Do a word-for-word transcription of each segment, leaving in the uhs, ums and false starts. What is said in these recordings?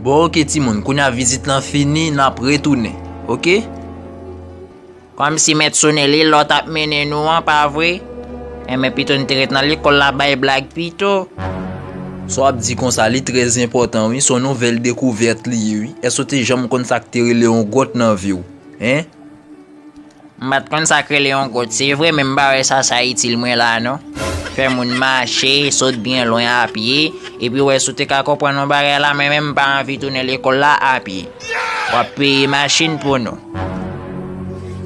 Bon, oke, timoun, kounye a vizit lan fini, n ap retounen. Oke? Kòmsi mèt Sonèl e lòt ap mennen nou an, pa vre? Enben, pito n te ret nan lekòl la bay blag pito. Sa w ap di konsa, li trè enpòtan, wi. Se yon nouvèl dekouvèt li ye, wi. Èske w te janm konn sa k te rele yon gwòt nan vi w? Hen? M pa t konn sa k rele yon gwòt, se vre, men m pa wè sa sa itil mwen la, non. Fè moun mache, sot byen lwen a pye, epi w wè si w te ka konprann yon bagay la, men menm m pa anvi tounen lekòl la a pye. W ap peye machin pou nou.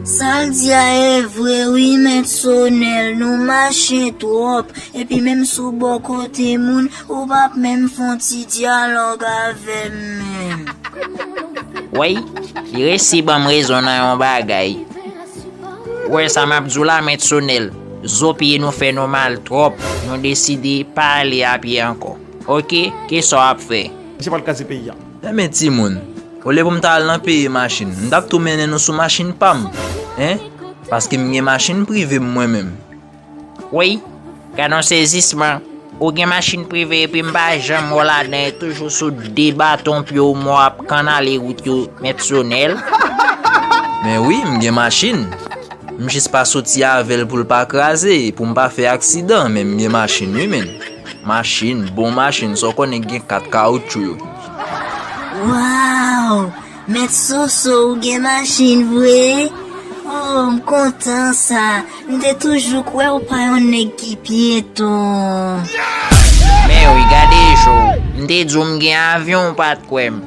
Sa l di a e vre wi, mèt Sonèl, nou mache twòp, epi menm si w bò kote moun, ou p ap menm fè yon ti dyalòg avè m menm. Wi, li resi ban m rezon nan yon bagay. Ou wè sa m ap di w la, mèt Sonèl, zo pye nou fè nou mal twòp, nou deside pa ale a pye ankò. Oke, kisa w ap fè? Misye pral kraze peyi a. Enben, timoun, olye pou m ta al nan peye machin, m t ap tou mennen nou sou machin pa m, en? Paske m gen machin prive m mwen menm. Wi, gad yon sezisman. Ou gen machin prive epi m pa janm wè w ladan, e toujou sou de baton pye w mò ap kannale wout yo, mèt Sonèl. Men wi, m gen machin. M jis pa soti avè l pou l pa kraze, pou m pa fè aksidan, men m gen machin wi, menn. Machin, bon machin, sa w konnen k gen kat kawoutchou yo. Waw! Mèt Soso, ou gen machin vre? Oh, m kontan sa. M te toujou kwè ou pa yon nèg ki pyeton. Men wi, gade je w. M te di w m gen avyon, ou pa t kwè m.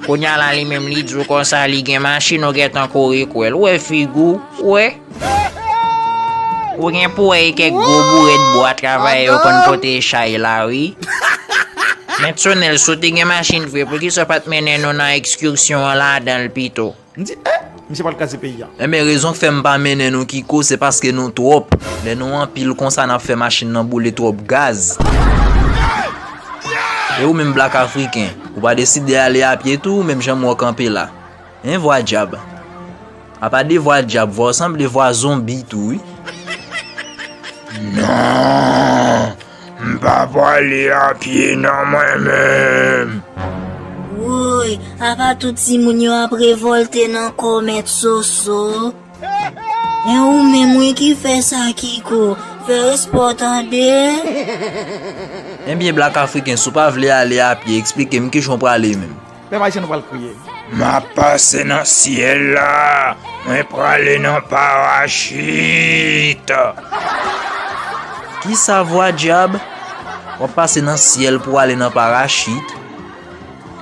Kounye a la, li menm, li di w konsa, li gen machin, ou gentan kore kwè l. Ou wè figi w, ou wè? Ou gen pou wè e kèk gwo bourèt bwa travayè yo konn pote chay la, wi. Mèt Sonèl, si w te gen machin vre, poukisa w pa t mennen nou nan ekskirsyon an ladan l pito? M di, eh, misye pral kraze peyi a. Enben, rezon k fè m pa mennen nou Kiko, se paske nou twòp. Lè nou anpil konsa, n ap fè machin nan boule twòp gaz. E ou menm, Black Afriken, ou pa deside ale a pye tou, menm jan m wè w kanpe la? Hein, vwa dyab. Apa de vwa dyab, vwa w sanble vwa zonbi tou, wi. Non, m pa prale a pye non mwen menm. Woy, apa tout timoun yo ap revòlte nan kò mèt Soso? E ou menm wi ki fè sa Kiko, fè respè w tande. Enben, Black Afriken, si w pa vle ale a pye, eksplike m kijan w prale menm. Pèp ayisyen nou pral kriye. M ap pase nan syèl la, mwen prale nan parachit. Kisa vwa dyab? W ap pase nan syèl pou w ale nan parachit?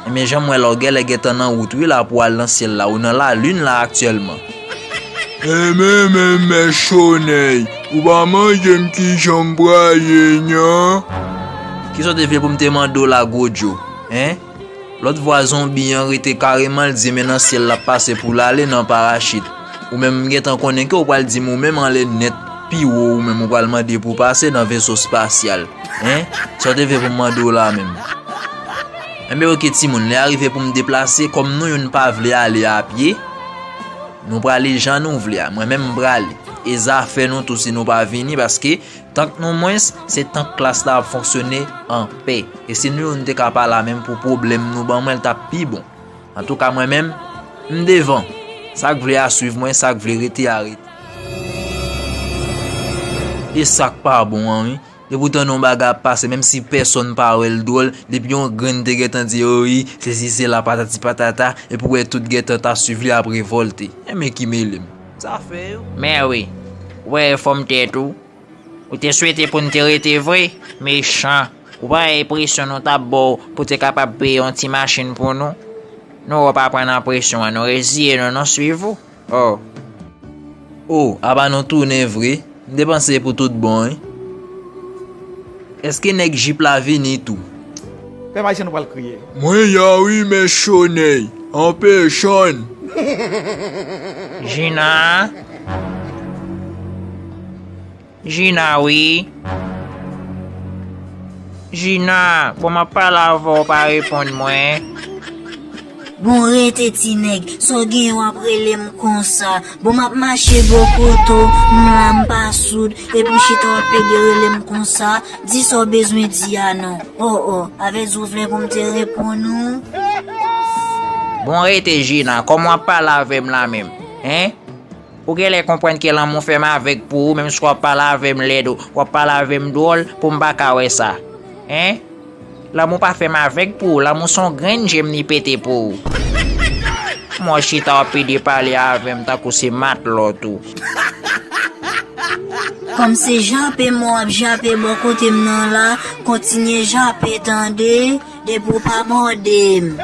Enben, jan m wè la, w genlè gentan nan wout wi la pou w al nan syèl la, ou nan lalin la aktyèlman. Enben, men mèt Sonèy, ou pa mande m kijan m prale non. Kisa w te vle pou m te mande w la, gwo djo? Hen? Lòt vwa zonbi an rete kareman, l di men nan syèl l ap pase pou l ale nan parachit. Ou menm m gentan konnen ke w pral di m ou menm anlè nèt pi wo, ou menm ou pral mande pou w pase nan veso espasyal. Hen? Sa w te vle pou m mande w la menm? Enben oke timoun, lè a rive pou m deplase, kòm nou youn pa vle ale a pye, nou prale jan nou vle a, mwen menm m prale. E zafè nou tou si nou pa vini, paske tank nou mwens, se tank klas la ap fonksyone an pè. E si nou youn te ka pa la menm pou pwoblèm nou ban mwen, l t ap pi bon. Antouka, mwen menm, m devan. Sa k vle a swiv mwen, sa k vle rete a rete. E sa k pa bon an, wi. Depi w tande yon bagay ap pase, menm si pèsonn pa wè l dwòl, depi yon grenn te gentan di, o wi, sesi sela, patati patata, epi w wè tout gentan ta swiv li ap revòlte. Enben ki mele m. Zafè yo. Men wi, w wè fòm tèt ou. Ou te swete pou n te rete vre, mechan. Ou pa wè presyon nou t ap ba w pou te kapab peye yon ti machin pou nou? Nou wè w pa pran nan presyon an, nou reziye nou, nou swiv ou. Oh. Oh, apa nou tounen vre? M te panse pou tout bon, wi. Èske nèg jip la vini tou? Pèp ayisyen nou pral kriye. Mwen ya wi, men Chonèy, an pèsonn. Jina. Jina, wi. Jina, bon, m ap pale avè w, w pa reponn mwen. Bon, rete, ti nèg, sa w genyen w ap rele m konsa? Bon, m ap mache bò kote w, m la, m pa soud, epi w chita w ap plede rele m konsa, di sa w bezwen di a non. Oh, oh, avè di w vle pou m te reponn ou? Bon, rete, Jina, kòman w ap pale avè m la menm? Hein? Ou genlè konprann ke lanmou fè m avèg pou ou, menm si w ap pale avè m lèd, w ap pale avè m dwòl, pou m pa ka wè sa. Hein? Lanmou pa fè m avèg pou ou, lanmou se yon grenn je m li pete pou ou. Mwen chita w ap pede pale avè m tankou se matlòt ou. Kòm se jape mwen w ap jape bò kote m nan la, kontinye jape tande, depi w pa mòde m.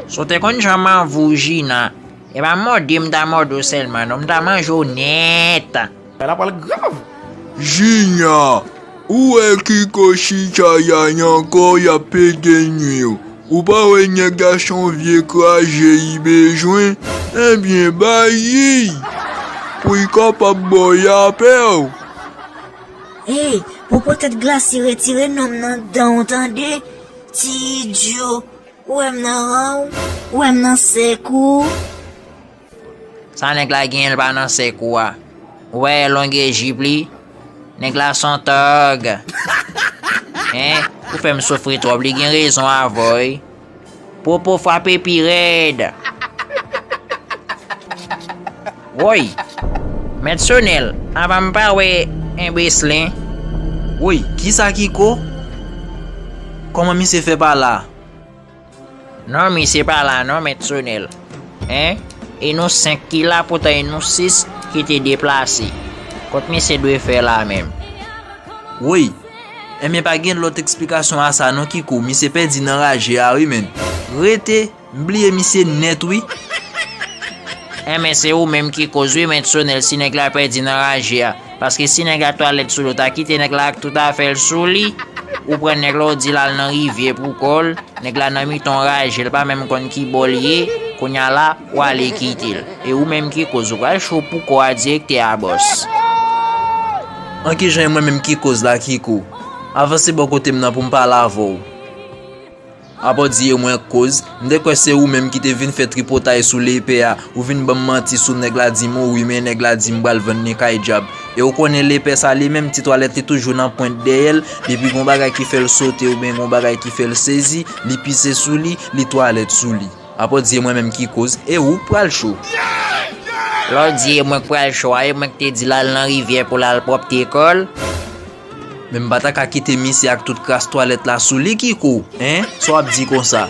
Si w te konn jan m anvi w, Jina, e pa mòde m ta mòde w sèlman non, m ta manje w nèt. Bagay la pral grav. Jina, ou wè Kiko chita la ankò, y ap pede nwi w. Ou pa wè nèg la se yon vye kraze li bezwen? Ebyen, bay li! Pou li kapab ba w lapè w. Hey, pou poutèt glasi retire non m nan dan w tande, ti idyo. Ou wè m nan ran w? Ou wè m nan sèk ou? Sa nèg la genyen l pa nan sèk ou a? Ou wè longè jip li? Nèg la se yon tòg. Hein? Ou fè m soufri twòp, li gen rezon avè w wi. Popo frape pi rèd. Woy! Mèt Sonèl, apa m pa wè enbeslin? Woy, kisa Kiko? Kòman misye fè pa la? Non, misye pa la non, Mèt Sonèl. Hein? E nou senk ki la, poutan e nou sis ki te deplase. Kot misye dwe fè la menm? Woy! Enben pa gen lòt eksplikasyon a sa non Kiko, misye pèdi nan raje a wi menn. Rete, m bliye misye nèt wi. Enben se ou menm ki koz wi Mèt Sonèl si nèg la pèdi nan raje a. Paske si nèg la twalèt sou li, w ta kite nèg la ak tout afè l sou li, ou pran nèg la w di l al nan rivyè pou kò l, nèg la nan mitan yon raje, l pa menm konn ki bò l ye, kounye a la, w ale kite l. E ou menm ki koz, ou pral cho pou kò a direktè a bòs. An kijan e mwen menm ki koz la Kiko? Avanse bò kote m nan pou m pale avè w. Apa w di e mwen k koz, m te kwè se ou menm ki te vin fè tripotay sou lepè a, ou vin ban m manti sou nèg la di m ou wi men nèg la di m pral vann li kay dyab. E ou konnen lepè sa li menm ti twalèt li toujou nan pwent dèyè l, depi gon bagay ki fè l sote oubyen gon bagay ki fè l sezi, li pise sou li, li twalèt sou li. Apa w di e mwen menm ki koz, e ou k pral cho. Lè w di e mwen k pral cho a, e mwen k te di l al nan rivyè pou l al pwòpte kò l. Men m pa ta ka kite misye ak tout kras twalèt la sou li Kiko, hein? Sa w ap di konsa?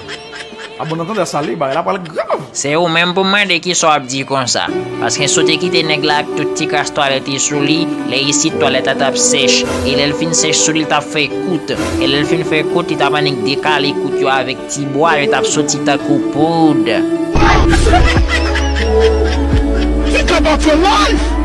A bon, nan tande sa li, bagay la pral grav. Se ou menm pou m mande kisa w ap di konsa. Paske si w te kite nèg la ak tout ti kras twalèt li sou li, lè isit twalèt la t ap sèch. E lè l fin sèch sou li, l t ap fè kout. E lè l fin fè kout, li t ap annik dekale kout yo avèk ti bwa, yo t ap soti tankou poud. Think about your life!